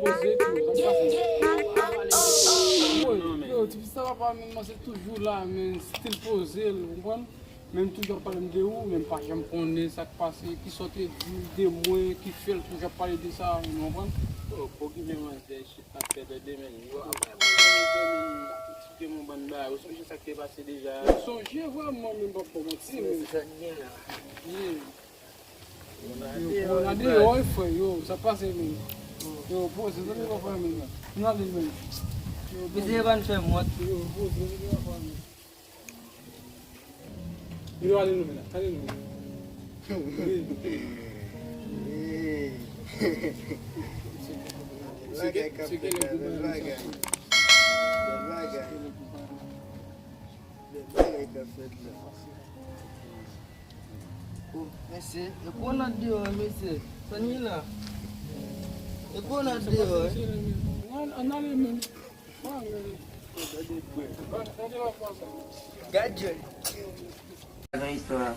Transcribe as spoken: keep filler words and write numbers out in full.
Poze tou, sa pase. Yo, ti fi sa papa menm, se toujou la, men stil poze l, ou konprann? Menm toujou ap pale m de ou, men m pa janm konnen sa k pase, kisa w te di de mwen, ki fè l toujou ap pale de sa, ou konprann? Oh, pou ki menm anzè shit ap fè tande, men yo ap fè mwen tande, men ap eksplike m yon bann bagay. Ou sonje sa k te pase deja? M sonje vrèman, men m p ap ba w manti, men. Sa k gen la? Yo, pou n ale, yo, frè, yo, sa pase, men. Yo, poze, sa te pa fè, men. N ale, men. Yo, poze. Mesye, pa n fè m wont. Yo, poze, sa te pa fè, men. Yo, ale nou, men, ale nou. Wi. Bagay k ap fèt la, bèl bagay. Bèl bagay. Bèl bagay k ap fèt la. Oh, mesye, e konat deyò, mesye. Sa n ye la? E konat deyò, wi. Ann ale, men. Gad jèn. Nan istwa.